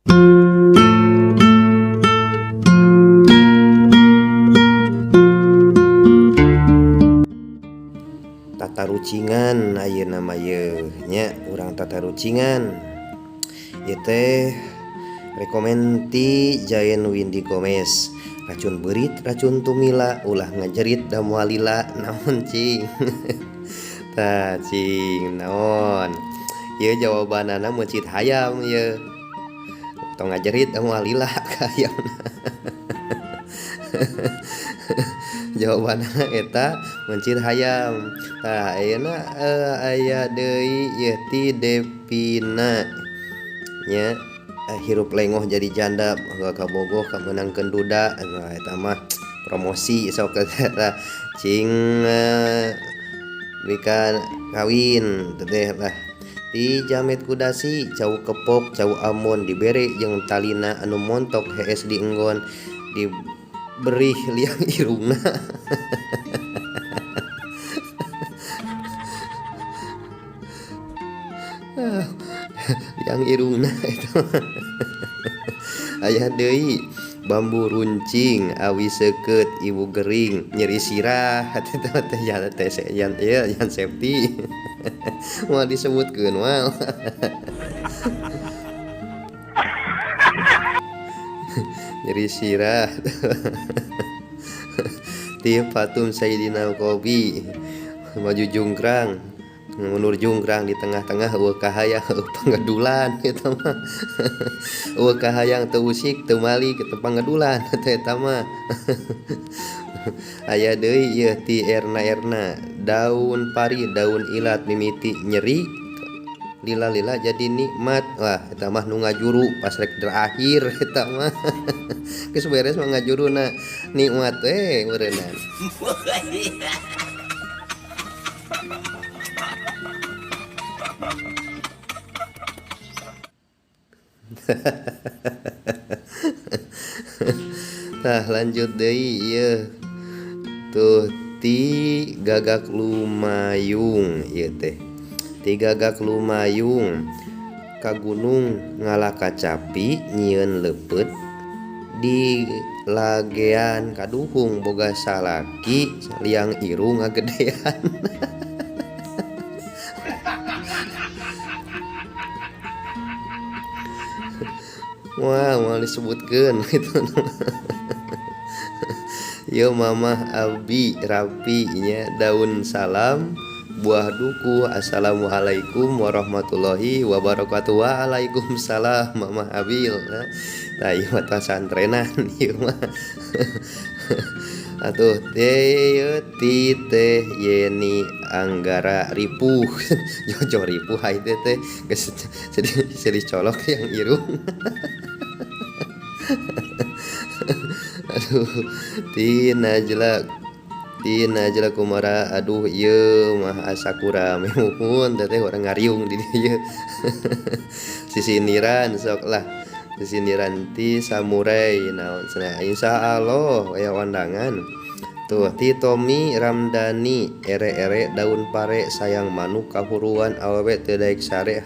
Tatarucingan ayeuna mah yeuh nya urang tatarucingan ieu teh rekomen ti Jaen Windy Gomez. Racun beurit racun tumila ulah ngajerit da moal lila naon cing. Tah cing naon ieu jawabanana meuncit hayam ieu tong ngajerit da moal lila ka hayamna. Jawabanana eta meuncit hayam. Tah ayeuna aya deui ieu ti Devina nya hirup lengoh jadi janda kabogoh kamenangkeun duda. Nah, eta mah promosi sok eta cing bika kawin teh lah. Ti jamet kudasi cau kepok cau amon dibere jeung talina anu montok hees dienggon diberi liang irungna. Liang irungna eta. Aya deui bambu runcing awi seukeut ibu gering nyeri sirah eta teh ya teh yan ieu yan safety. Moal disebutkeun moal. Nyeri sirah. Ti Fatum Sayyidina Kobi maju jungkrang mundur jungkrang di tengah-tengah eueuh kahayang eueuh pangedulan eta mah. Eueuh kahayang teu usik teu malik teu pangedulan eta mah. Aya deui ieu ti Erna-erna daun pari daun ilat mimiti nyeri lila-lila jadi nikmat. Wah eta mah nu ngajuru pas rek terakhir eta mah. Geus beres mah ngajuruna nikmat we meureunnan. Tah lanjut deui ieu tuh ti gagak lumayung ieu teh. Ti gagak lumayung ka gunung ngala kacapi nyieun leupeut di lagean kaduhung boga salaki liang irung ngagedean. Wah, moal disebutkeun gitu. Yo mamah abi rapi nya daun salam buah duku. Assalamualaikum warahmatullahi wabarakatuh. Waalaikumsalam mamah Abil. Nah, ieu mah santrenan ieu mah. Atuh teh ti teh Yeni Anggara ripuh. Jojo ripuh ai teh teh geus sedih colok yang irung. Aduh ti Najla Kumara aduh ieu mah asakura memuhun teh orang ngariung di dieu. Sisiniran sok lah. Sisiniran ti samurai naon cenah insyaallah aya undangan. Tuh ti Tommy Ramdhani ere-ere daun pare sayang manuk kahuruan awewe teu daek sare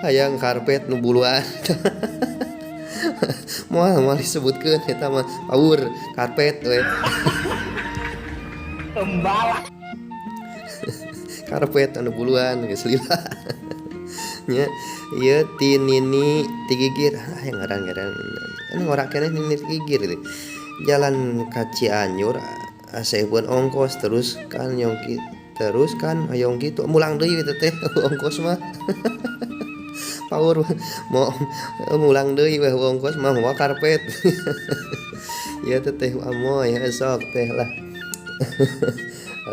hayang karpet nu buluan. Moal disebutkeun eta mah paur karpet we. Pembalap. Karpet anu buluan geus lila. Nya ieu ti Nini Tigigir ah ngaran-ngaran anu ngorak keneh Nini Tigigir teh. Jalan ka Cianjur aseupkeun ongkos terus kan yongki terus kan hoyong kitu mulang deui teh teh ongkos mah. Paur mau mulang deui we ongkos mah mawa karpet. Ieu teh teh amoy sok teh lah.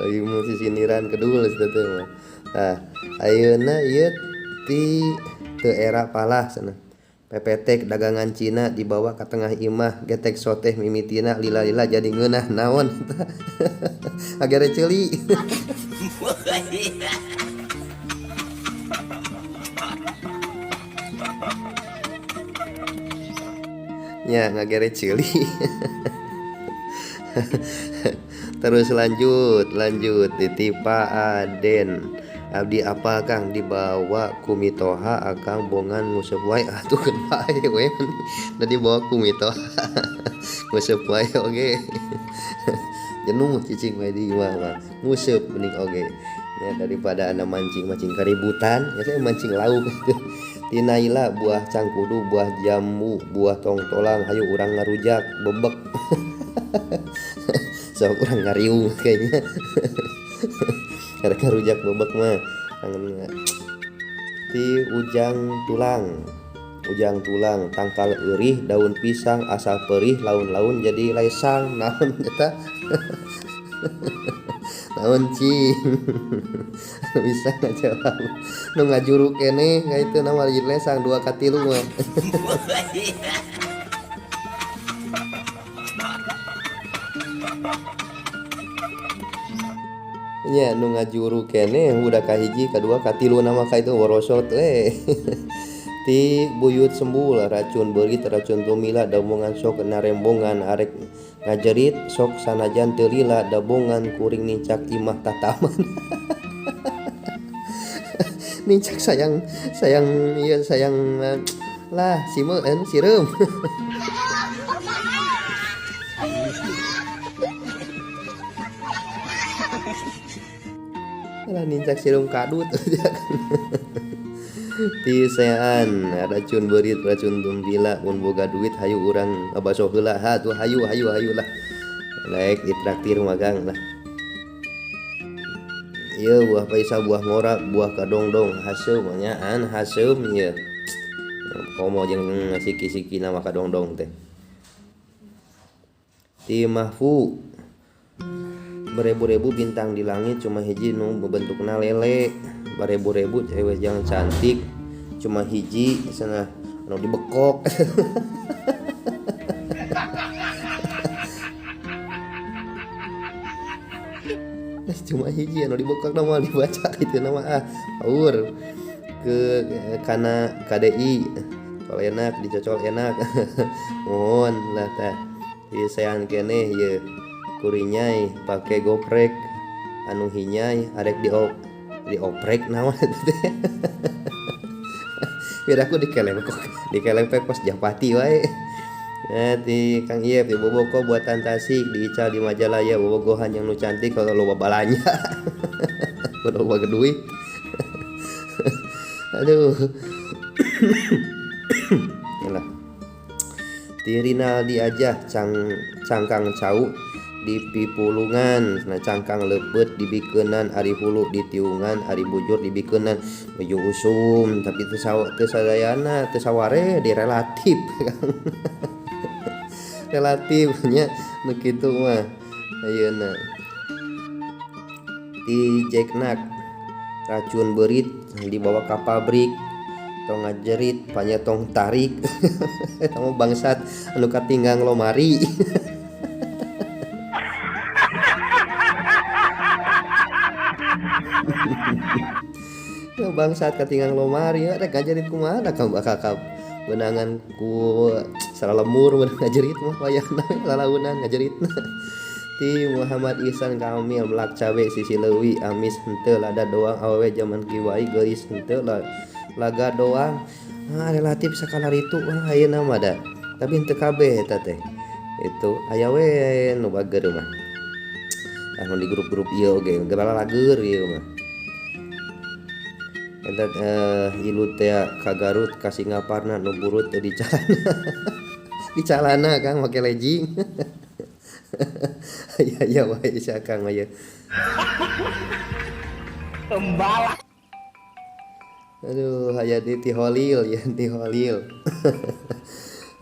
Ayo mun sisiniran kedul teh teh mah. Tah ayeuna ieu ti teu era palah cenah. PPT dagangan Cina dibawa ka tengah imah getek soteh mimitina lila-lila jadi ngeunah naon. Agere ceuli. Nya ngagere ceuli. Terus lanjut ditipa Aden. Abdi apa Kang dibawa ku mitoha akang bongan nguseup wae atuh keun bae we. Da dibawa ku mitoha nguseup wae oge. Jenuh cicing wae di imah mah. Nguseup mending oge. Ya, daripada anda mancing-mancing keributan, ya saya mancing lauk. Tinaila buah cangkudu, buah jambu, buah tongtolang, hayu urang ngarujak bebek. Sok urang ngariung kayaknya. Karena rujak bebek mah kangen. Ti ujang tulang, ujang tulang tangkal eurih daun pisang asal perih laun-laun jadi lesang. Naon eta? Naon cing? Bisa ngajawab nu ngajuru keneh ka itu nama jadi lesang 2 ka 3 mah. Nya nu ngajuru keneh udah kahiji kadua katilu nama ka itu worosot we. Ti buyut sembul racun beurit racun tumila dabongan sok narembongan arek ngajerit sok sanajan teu lila dabongan kuring nincak imah tataman. Nincak sayang sayang ieu sayang lah simeun sireum. Lah nincak sireum kadut. Tisean racun beurit racun tumbila mun boga duit hayu urang abaso heula ha tuh hayu hayu hayu lah. Naik ditraktir magang lah. Ieu buah paisa buah ngora buah kadongdong haseum nyaan haseum ieu. Komo jeung siki-siki nama kadongdong teh. Ti Mahfu beribu-ribu bintang di langit cuma hiji nu bentukna lele. Beribu-ribu cewek yang cantik cuma hiji cenah anu dibekok. Cuma hiji anu dibekok nama dibaca itu nama ah paur ke kana KDI cocol enak dicocol enak. Mohon lah tah disean keneh ieu kurinyai pake goprek anu hinyai arek dioprek naon eta teh. Biar aku dikelempek pas japati wae. Nah, di Kang Iep di Boboko buatan Tasik diical di majalah ya bobogohan yang nu cantik kalau loba balanya. Kudu loba duit. Aduh. Yalah. Ti Rinaldi aja cangkang cau di pipulungan, nah cangkang lepet dibikeunan, ari hulu ditiungan, ari bujur dibikeunan, nuju usum tapi teu sadayana, teu saware di relatif. Relatifnya nu kitu mah ayeuna. Ti Jeknak racun beurit dibawa ka pabrik, tong ngajerit panya tong tarik. Eta mah bangsat anu katinggang lomari. Ya bangsat katinggang lomari rek ngajerit kumaha da bakal ka benangan ku salamur menang ngajerit mah wayahna lalaunan ngajeritna. Ti Muhammad Ihsan Kamil melak cabe sisi leuwi amis henteu lada doang awewe jaman kiwai geulis henteu laga doang. Ah relatif sakalar itu wah ayeuna mah da. Tapi henteu kabeh eta teh. Itu aya we nu bager mah. Anu di grup-grup ieu oge geura lager ieu mah. Eta ilu teh ka Garut ka Singaparna nu burut teh di calana. Di calana Kang make legging. Ya ya wae sia Kang aya. Pembalap. Aduh aya di Tiholil ya Tiholil.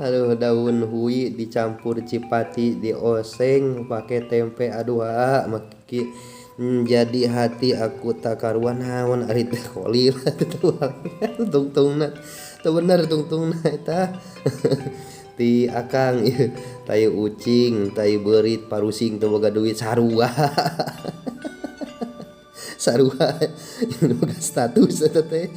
Aduh daun hui dicampur cipati dioseng pakai tempe aduh ah maki jadi hati aku tak karuan naon ari teh Holil. Tungtungna teu bener tungtungna eta. Ti akang ieu tai ucing tai beurit parusing teu boga duit sarua. Sarua boga status eta teh.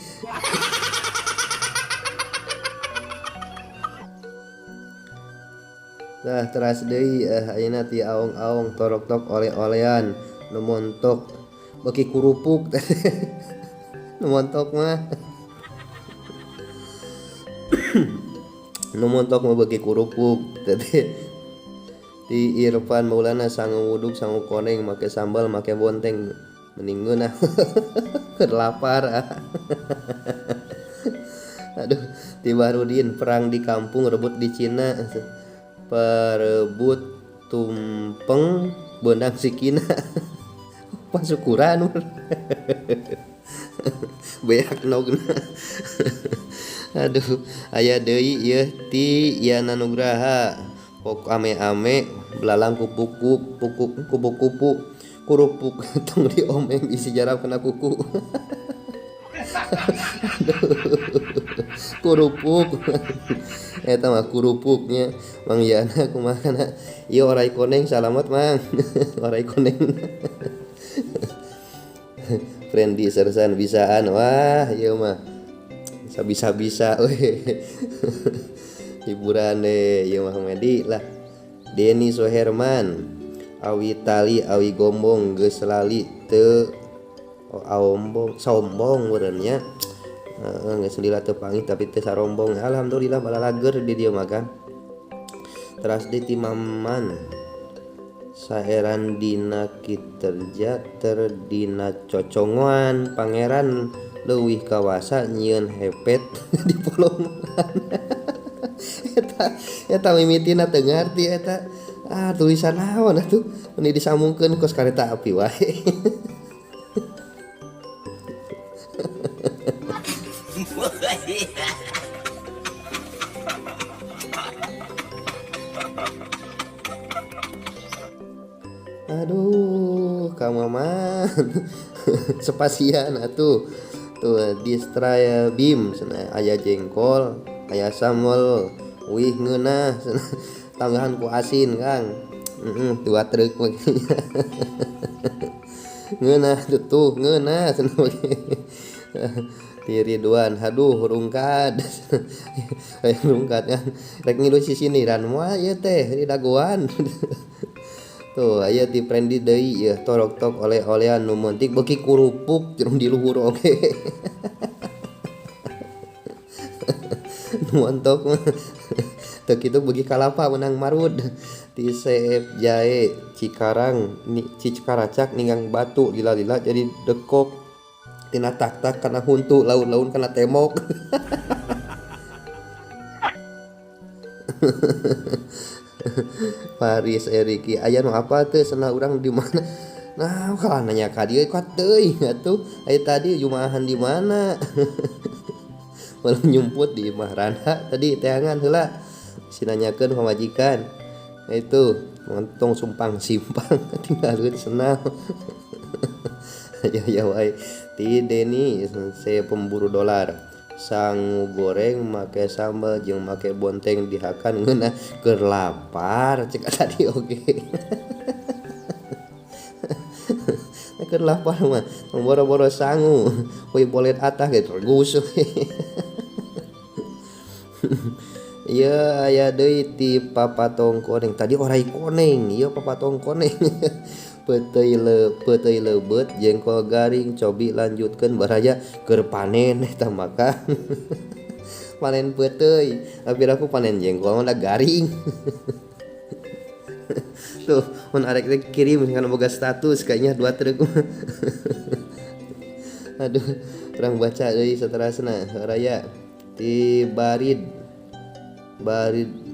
Nah teras deui ayeuna ti aong-aong torok-tok oleh-olean nu montok Beuki kurupuk nu montok mah. Nu montok mah beuki kurupuk teh. Di Irfan Maulana sangu wuduk sangu koneng make sambal make bonteng mending ngeunah. Keur lapar. Aduh, ti Bahrudin perang di kampung rebut di Cina. Perebut tumpeng beunang sikina. Pasukuran. Beak nogna. Aduh, aya deui ieu ti Yana Nugraha. Pok ame-ame belalang kupu-kupu kupu-kupu kurupuk tong diomeng isi jarab kena kuku. Kurupuk eta mah kurupuknya Mang Yana kumaha na ieu orai koneng salamet Mang. Orai koneng. Friendly sersan bisaan wah ieu mah sabisa-bisa we. Hiburan deh ieu mah komedi lah. Denny Soherman awi tali awi gombong geus lali teu aombong sombong meureun nya. Heeh, geus lila teu pangih tapi teu sarombong. Alhamdulillah balalager di dieu mah kan. Teras di Timaman saeran dina kiterja terdina cocongoan pangeran leuwih kawasa nyieun hepet di polongan. Eta mimitina teu ngarti eta. Ah, tulisan naon atuh? Meni disambungkeun kos kareta api wae. Aduh, kamaman. Sepasian atuh. Tuh distraya bim cenah aya jengkol, aya sambel, wih ngeunah cenah. Tambahan ku asin, Kang. Heeh, dua truk mah. Ngeunah tuh, ngeunah cenah. Ti Ridwan, aduh rungkad. Rungkad kan. Rek ngilu sisiniran moal ieu teh di dagoan. Tuh aya ti Prendi deui ieu torok-tok oleh-olean nu meuntik beuki kurupuk jeung di luhur oge. Nu montok mah teu kitu beuki kalapa meunang marud. Ti CF Jae Cikarang ni Cikaracak ninggang batu lila-lila jadi dekok tina tak-tak kana huntu laun-laun kana tembok. Paris Eriki aya nu apa teu cenah urang di mana? Nah, kalah nanya ka dieu ka teuing atuh. Aya tadi jumaahan di mana? Malah nyumput di imah Rana tadi teangan heula. Si nanyakeun pamajikan. Nah itu tong sumpang simpang tinggalkeun senang. Ya ya wae. Ti Deni saya pemburu dolar. Sangu goreng make sambal jeung make bonteng dihakan ngeunah keur lapar cek tadi oge. Keur lapar mah boro-boro sangu, we bolet atah ge tergus. Ieu aya deui ti papatong koneng. Tadi orai koneng, ieu papatong koneng. Peuteuy leubeut jengkol garing cobi lanjutkeun baraya keur panen eta maka. Panen peuteuy, tapi aku panen jengkol mah garing. Tuh, mun arek teh kirim kana boga status kayaknya dua truk. Aduh, urang baca deui saterasna raya ti Barid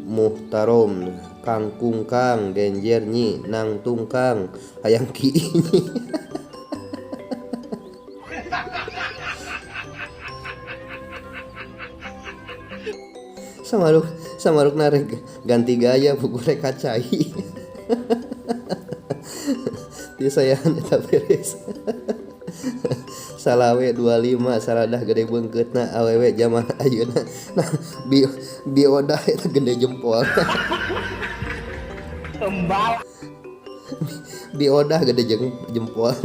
Muhtarom kangkung kang genjer nyi nang tungkang hayang ki. Samaruk narek ganti gaya buku rek kacai. Ti sayan eta beres. Salawe 25 saradah gede beungkeutna awewe zaman ayeuna. Nah, biodah eta gede jempol. Tembal. Biodah gede jempol.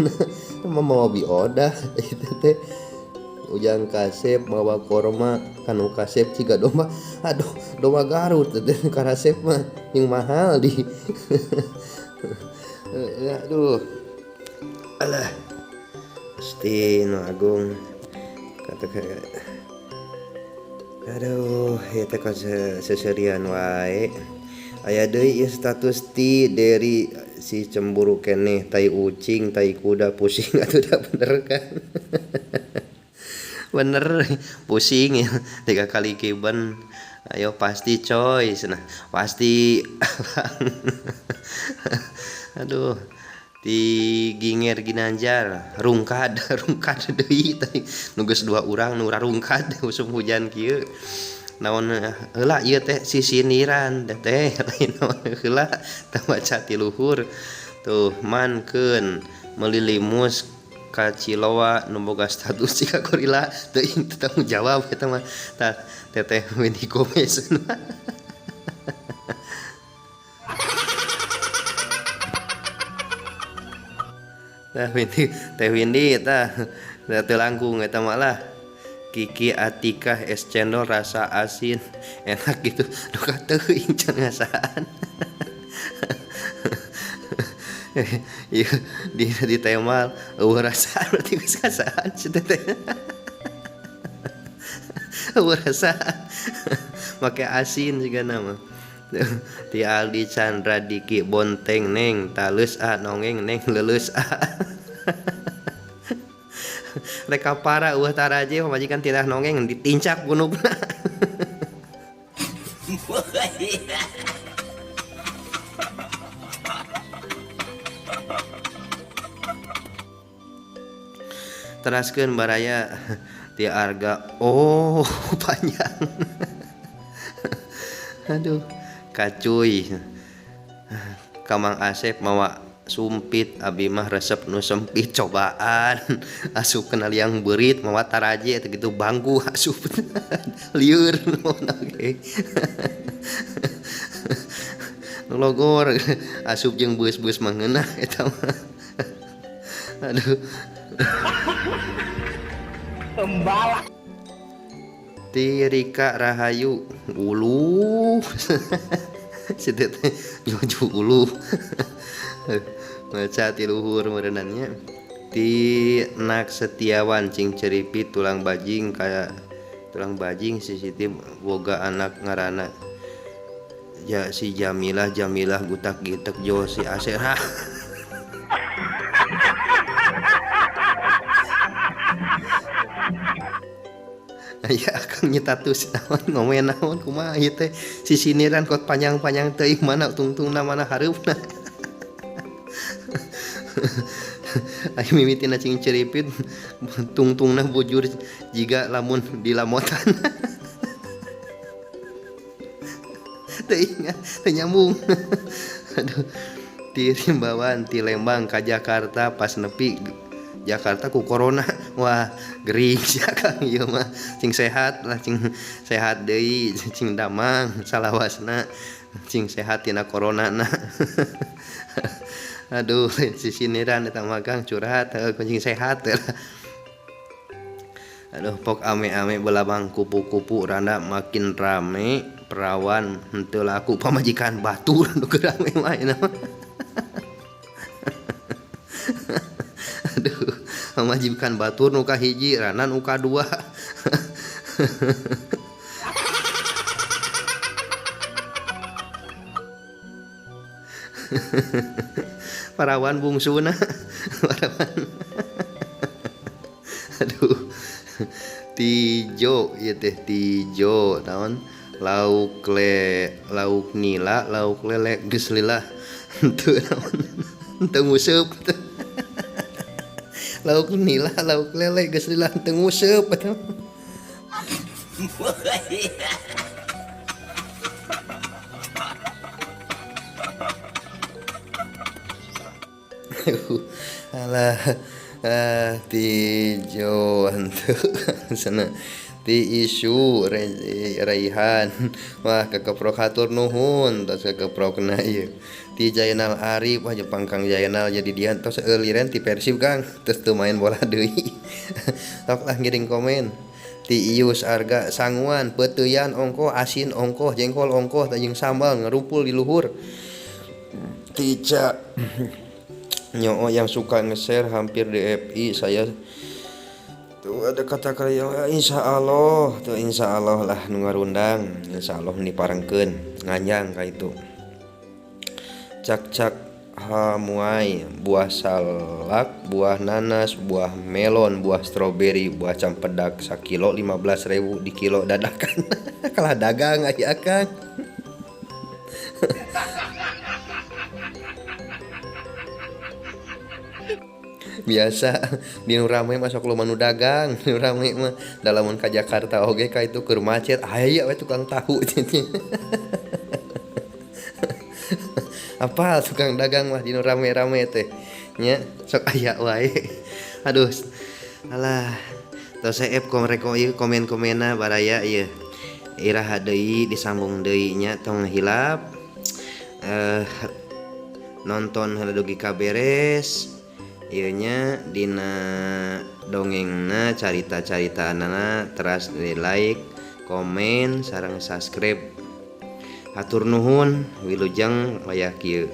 Mah mawa biodah itu teh. Ujang kasep mawa korma kanu kasep ciga domba. Aduh, domba Garut teh karasep mah yang mahal di. Aduh. Alah. Gusti Nu Agung kata aduh ieu teh seserian wae. Aya deui ieu status ti dari si cemburu keneh tai ucing tai kuda pusing atuh da bener kan. Bener pusing ya 3 kali kiban. Ayo pasti coy cenah pasti. Aduh ti Ginger Ginanjar rungkad rungkad deui tadi nu geus 2 urang nu rarungkad usum hujan kieu. Naon heula ieu teh sisindiran teh lain naon heula tah maca ti luhur tuh mankeun meuli limus ka Ciloa nu boga status siga gorila teuing teu tanggung jawab eta mah tah teteh Windy Gomez. Tah Windy teh Windy tah teu langkung eta mah lah. Kiki Atikah es cendol rasa asin enak gitu duka teuing can ngasaan. Ieu di temal eueuh rasaan berarti geus ngasaan si teteh. Eueuh rasaan make asin sigana mah. Ti Aldi Chandra Diki bonteng neng taleus a nongeng neng leuleus a. Rek para eueuh taraje pamajikan tirah nongeng ditincak gunungna. Teraskeun baraya ti Arga oh panjang. Aduh kacuy Kamang Asep mawa sumpit abi mah resep nu sempit cobaan asup kena liang beurit mawa taraje teh gitu bangku asup lieur oge nu logor asup jeung beus-beus mah ngeunah eta mah. Aduh pembalap ti Rika Rahayu ulu si teteh jojo ulu maca ti luhur meureunannya. Ti Nak Setiawan cing ceripit tulang bajing kaya tulang bajing si Siti boga anak ngaranna ya si Jamilah Jamilah gutak gitek jo si Asep. Ya akang nyetatus naon ngomen naon kumaha ieu teh sisiniran kot panjang-panjang teuing mana tungtungna mana hareupna. Ayo mimitina cing ceripit tungtungna bujur jiga lamun dilamotan. Teuing teu nyambung. Aduh ti Rimbawan ti Lembang ka Jakarta pas nepi Jakarta ku corona. Wah gering sia Kang ieu mah cing sehat lah cing sehat deui cing damang salawasna cing sehat tina corona na. Aduh sisiniran eta mah Kang curhat cing sehat. Aduh pok ame-ame belabang kupu-kupu randa makin rame perawan henteu laku pamajikan batur nu keur rame mah ieu mah. Aduh pamajikan batur nu kahiji rana nu kadua. Parawan bungsuna. Parawan. Aduh tijo ieu teh tijo naon lauk le lauk nila lauk lele geus lila henteu naon henteu nguseup. Lauk nila lauk lele geus lila henteu nguseup. Alah tijo henteu sana ti isu Raihan wah kekeprok hatur nuhun tos kekeprokna ieu ti Jainal Arif wah Jepang Kang Jainal jadi dia tos euliren ti Persib Kang terus teu main bola deui. Tok lah ngiring komen ti Ius Arga sanguan peuteuyan ongkoh asin ongkoh jengkol ongkoh jeung sambal ngarumpul di luhur. Ti Ca Nyoo yang suka nge-share hampir di FI saya tuh ada kata kata insya Allah tuh, insya Allah lah nu ngarundang, insya Allah diparengkeun nganjang ka itu. Cak-cak hamuai, buah salak, buah nanas, buah melon, buah stroberi, buah campedak sakilo 15.000 di kilo dadakan. Kalah dagang aya akang. Biasa di nu rame mah sok loba nu dagang, nu rame mah da lamun ka Jakarta oge ka itu keur macet aya we tukang tahu. Apa tukang dagang mah di nu rame-rame teh nya sok aya wae. Aduh alah, tos seep reko ieu komen-komenna baraya ieu. Iraha deui disambung deui nya, tong hilap nonton heula dugi ka beres ieu nya dina dongengna, carita-caritanana, teras di like, komen sareng subscribe. Hatur nuhun, wilujeng wayah kieu.